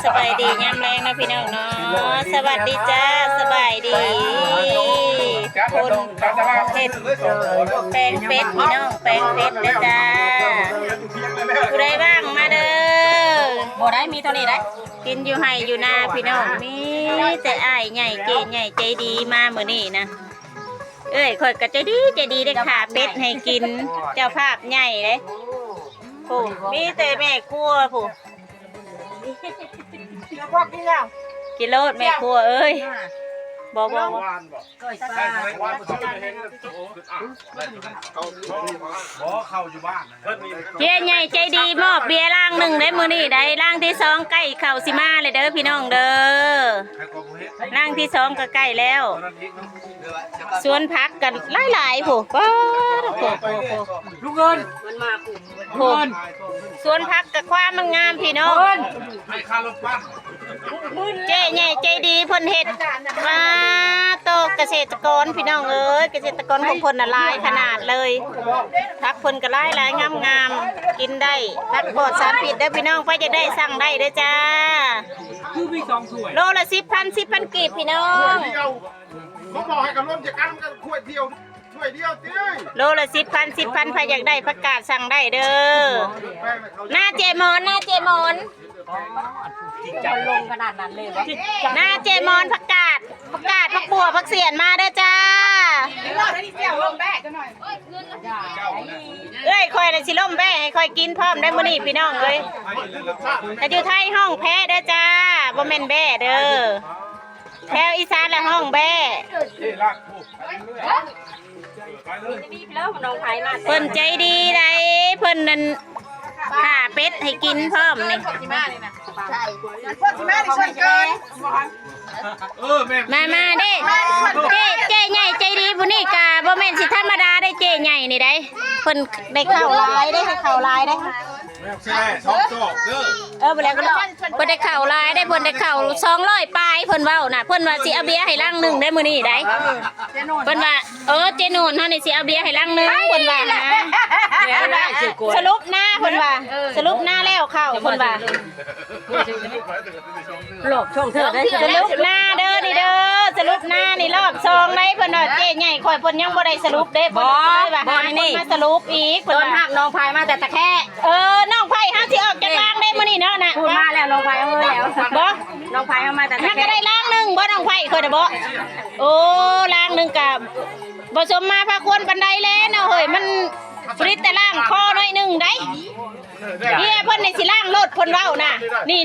ສະບາຍດີຍາມແລງເນາະພີ່ນ້ອງເນາະ ສະຫວັດດີຈ້າ ສະບາຍດີ ຄົນເຮັດແປງເປັດພີ່ນ້ອງ ແປງເປັດເດີຈ້າ ຜູ້ໃດວ່າງມາເດີ ບໍ່ໄດ້ມີເທົ່ານີ້ໄດ໋ ກິນຢູ່ໄຮ່ຢູ່ນາພີ່ນ້ອງ ມີແຕ່ອ້າຍໃຫຍ່ເຈ້ໃຫຍ່ໃຈດີມາມື້ນີ້ນະ ເອີຍ ຂ້ອຍກໍໃຈດີໃຈດີໄດ້ຂ້າເປັດໃຫ້ກິນ ເຈົ້າພາບໃຫຍ່ເດ້ ໂອ້ ມີແຕ່ແມ່ຄົວພຸ້ນ ກິນໂລດແມ່ຄົວເອີຍ ບໍ່ ບໍ່ ບໍ່ ເຈ້ໃຫຍ່ໃຈດີມອບເບຍລັງໜຶ່ງໄດ້ມື້ນີ້ໄດ້ ລັງທີສອງໃກ້ເຂົ້າຊິມາແລ້ວເດີພີ່ນ້ອງເດີ ລັງທີສອງກໍໃກ້ແລ້ວ ສວນຜັກກັນຫຼາຍໆ ໂອ້ ປາດໂອ້ ລູກເອີນ ໂອ້ ສວນຜັກກະຄວາມມັນງາມພີ່ນ້ອງ ໃຫ້ຄ່າລົດປັ້ນ ເຈ້ໃຫຍ່ໃຈດີເພິ່ນເຮັດ ມາໂຕກະເສດຕະກອນພີ່ນ້ອງເອີຍ ກະເສດຕະກອນຂອງເພິ່ນນະຫຼາຍຂະໜາດເລີຍ ຜັກເພິ່ນກະຫຼາຍໆ ງາມໆ ກິນໄດ້ ຜັກປອດສານພິດເດີພີ່ນ້ອງ ໃຜຢາກໄດ້ສັ່ງໄດ້ເດີຈ້າ ຄືມີສອງຖ້ວຍ ໂລລະສິບພັນ ສິບພັນກີບພີ່ນ້ອງ ເຂົາບອກໃຫ້ກັນລົມຈາກກັນ ກັນຖ້ວຍດຽວ ຖ້ວຍດຽວຕິ ໂລລະສິບພັນ ສິບພັນ ໃຜຢາກໄດ້ຜັກກາດສັ່ງໄດ້ເດີ ໜ້າເຈໝອນ ໜ້າເຈໝອນ ມັນລົງຂະໜາດນັ້ນເລີຍ ໜ້າເຈໝອນ ຜັກກາດ ຜັກກາດ ຜັກບົວ ຜັກສຽນ ມາເດີຈ້າ ເອື້ອຍຂ້ອຍລະຊິລົ້ມແບ້ໃຫ້ຂ້ອຍກິນພ້ອມໄດ້ມື້ນີ້ພີ່ນ້ອງເອີຍ ແຕ່ຢູ່ໄທຮ້ອງແພ້ເດີຈ້າ ບໍ່ແມ່ນແບ້ເດີ ແຖວອີສານລະຮ້ອງແບ້ ເພິ່ນໃຈດີໃດ໋ ເພິ່ນນັ້ນຂ້າເປັດໃຫ້ກິນພ້ອມນີ້ ມາ ມາເດ້ ເຈ້ ເຈ້ໃຫຍ່ໃຈດີຜູ້ນີ້ກະບໍ່ແມ່ນຊິທຳມະດາເດ້ ເຈ້ໃຫຍ່ນີ້ໃດ໋ ເພິ່ນໄດ້ເຂົ້າຫຼາຍເດ້ ເຂົ້າຫຼາຍເດ້ ແຊສອງຈອກເດີ ເອີ ບໍ່ແລ້ວກໍເພິ່ນໄດ້ເຂົ້າຫຼາຍເດ້ ເພິ່ນໄດ້ເຂົ້າສອງຮ້ອຍປາຍ ເພິ່ນເວົ້ານະ ເພິ່ນວ່າຊິເອົາເບຍໃຫ້ລັງໜຶ່ງໄດ້ມື້ນີ້ໄດ໋ ເພິ່ນວ່າ ເອີ ເຈໂນນເຮົານີ້ຊິເອົາເບຍໃຫ້ລັງໜຶ່ງ ເພິ່ນວ່າຫາ ສະຫຼຸບນາ ເພິ່ນວ່າ ສະຫຼຸບນາແລ້ວເຂົ້າ ເພິ່ນວ່າ ລອບສອງເທື່ອໄດ໋ ສະຫຼຸບນາເດີນີ້ເດີ ສະຫຼຸບນານີ້ລອບສອງໄດ໋ ເພິ່ນວ່າເຈ້ໃຫຍ່ຂ້ອຍເພິ່ນຍັງບໍ່ໄດ້ສະຫຼຸບເດ້ ເພິ່ນວ່າຫາຄົນມາສະຫຼຸບອີກ ເພິ່ນວ່າ ຕ້ອນຮັບນ້ອງໄພມາແຕ່ຕະແຄ ເອີ ນ້ອງໄພເຮົາຊິອອກຈາກລາງໄດ້ມື້ນີ້ເນາະນະ ພຸ້ນມາແລ້ວ ນ້ອງໄພເຮົາມາແລ້ວ ບໍ່ ນ້ອງໄພເຮົາມາແຕ່ຕະແຄ ມັນກໍໄດ້ລາງໜຶ່ງບໍ່ ນ້ອງໄພຂ້ອຍນະບໍ່ ໂອ້ ລາງໜຶ່ງກະບໍ່ສົມມາພາຄວນປານໃດແລເນາະເຮີ້ຍ ມັນຜະລິດແຕ່ລ້າງຄໍໜ້ອຍໜຶ່ງໄດ໋ ເບຍເພິ່ນນີ້ຊິລ້າງລົດ ເພິ່ນເວົ້ານະ ນີ້